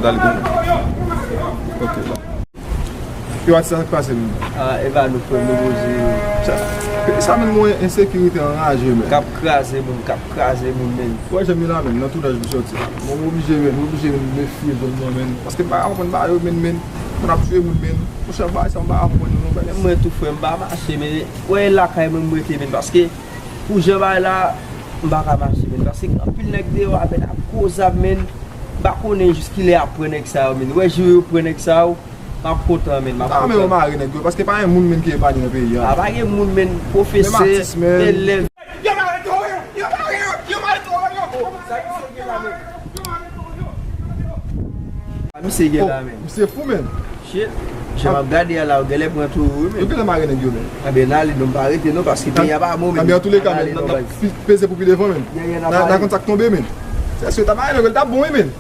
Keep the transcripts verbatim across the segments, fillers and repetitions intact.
Dal gen. Ok, la. Yo, sa k pase, menm? Ah, Evano, frè m, nou poze. Sa, peyi sa, menm, mwen ensekirite anraje, menm. K ap kraze moun, k ap kraze moun, menm. Wè, jan m ye la, menm, nan tounaj m soti. Mwen, m oblije, menm, m oblije, menm, mefye zòn mwen, menm. Paske m pa ka konprann bagay yo, menm, menm. Moun ap tiye moun, menm. Monchè, bagay sa, m pa ka konprann, non, bagay. Menm mwen tou, frè m, pa mache, men, wè, lakay mwen, m rete, menm, paske pou jan bagay la, m pa ka mache, menm, paske anpil nèg deyò a, menm, ap gwo zam, menm. M pa konnen jiskilè y ap pran nèg sa yo, menm. Wè, jou yo pran nèg sa yo, m ap kontan, menn. M ap kontan. Nan men yo mare nèg yo, paske pa gen moun, menn, ki epanye nan peyi a. A, pa gen moun, menn, pwofesè, elèv. Yo mare towo yo! Yo mare yo! Yo mare towo yo! Sa misye gen la, menn? Yo mare towo yo! A, misye gen la, menn. Misye fou, menn. Shit. Jan m ap gade a la, yo genlè pran towo yo, menn. Yo genlè mare nèg yo, menn. Anben, n ale non, m pa rete non, paske peyi a pa bon, menn. Anben, antouleka, menn, n ap peze pou pi devan, menn. N a konn sa k tonbe, menn. Se si yo ta mare nèg yo, l t ap bon, wi, menn.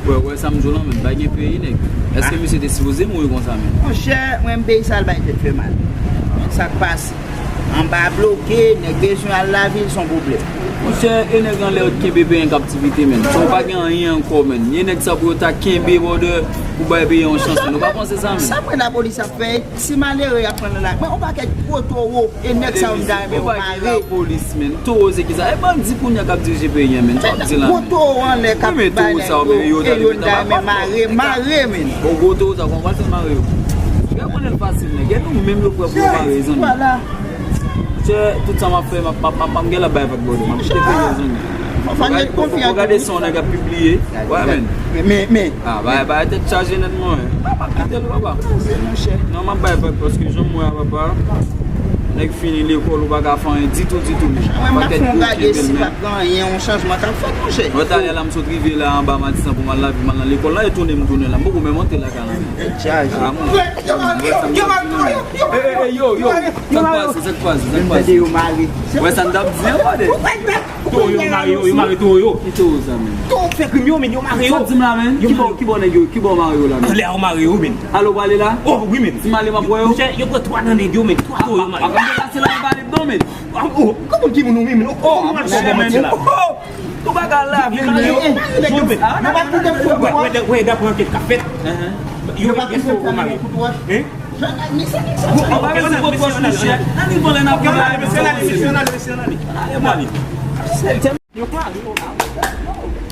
Wè, wè, sa m di w lan, menn, pa gen peyi, nèg. Èske misye te sipoze mouri konsa, menn? Monchè, mwen, peyi sa, l bay tèt fè mal. Sa k pase? Anba bloke, nèg bezwen al lavil, s on pwoblèm. Monchè, e nèg anlè yo t kenbe peyi an kaptivite, menn. Sa w pa gen anyen ankò, menn. E nèg sa pou yo ta kenbe, brother, pou bay peyi an yon chans, menn. Ou pa panse sa, menn? Sa mwen lapolis ap fè, ti malere y ap pran nan lari. Mwen, yon pakèt gwo towo. E nèg sa yo m ta renmen yo mare. Lapolis, menn. Towo se kisa? E bandi kounye a k ap dirije peyi an, menn. Sa w ap di la, menn? Gwo towo anlè k ap bay nèg yo. E yo m ta renmen mare, mare, menn. Bon, gwo towo sa, kòman w pral fè mare yo? Yo konnen l fasil, nèg. E nou menm yo prè pou yo mare, zanmi. Monchè, tout sa m ap fè, m ap, m ap, m ap, m ap genlè bay vag, brother. M ap kite peyi an, zanmi. Fò n gen konfyans. Gade sa yon nèg ap pibliye. Wè, menn. Men, men. A, bay, bay tèt chaje nèt, mwen. M ap kite l, papa. Non, m ap bay vag paske jan m wè a, papa. Nèg fini lekòl, ou pa ka fè anyen ditou, ditou, menn. Mwen, m ap fè yon gade si pa gen anyen, yon chanjman k ap fèt, monchè. Mwen, talè la, m sot rive la anba Matisan pou m al lave, m al nan lekòl la, e tounen m tounen la. M poko menm antre lakay la, menn. Tèt chaje. A, monchè. Yo mare yo! Yo mare yo! Yo mare yo! Yo mare yo! Sa k pase? Sa k pase? Sa k pase? Yo mare. Wè sa n t ap di an, brother. Towo yo, yo mare yo, yo mare towo yo. Ki towo sa, menn? Towo fè krim yo, menn, yo mare yo. Sa w di m la, menn? Kibò, kibò nèg yo, kibò mare yo la, menn? Anlè a yo mare yo, menn. Alò, w prale la? O, wi, menn. Si m ale, m ap wè yo? Monchè, yo pran twa nan nèg yo, menn. Twa towo yo mare. A, a, m pase la, m pale non, menn. O, kòman ki moun ou menm, menn? O, kòman w ap mache menm? O, ou pa ka lave, menn. Yo mare nèg yo, menn. Yo pa kite fou. Wè, wè, wè, daprè ankèt k ap fèt. Yo pa kite fou, yo mare. Hein? An pa bezwen pran pòch, monchè. Ann li pran lè n ap pran. Mesye, ann ale, mesye, ann ale, mesye, ann ale, mesye, ann ale. Ann ale, ann ale.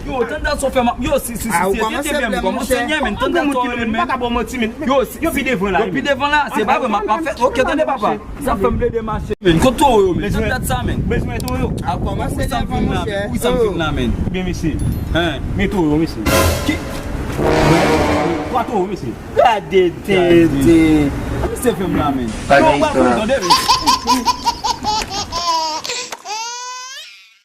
Yo, tande sa w fè m ap, yo, si, si, si, si, se te byen m kòmanse nye, menn, tande sa w rele, menn. Yo, si, yo pi devan la, yo pi devan la, se pa vre, m ap, m ap fè, ok, tande, papa. Sa fè m plede mache. Menn, kote towo yo, menn? Tande dat sa, menn. Bezwen towo yo. A, kòman, poukisa m vin la, menn? Poukisa m vin la, menn? Ebyen, mesye. Hein? Men towo yo, mesye. Ki? Twa towo, mesye. Gade tenten. Misye fè m la, menn. Bagay istwa. Tande, menn.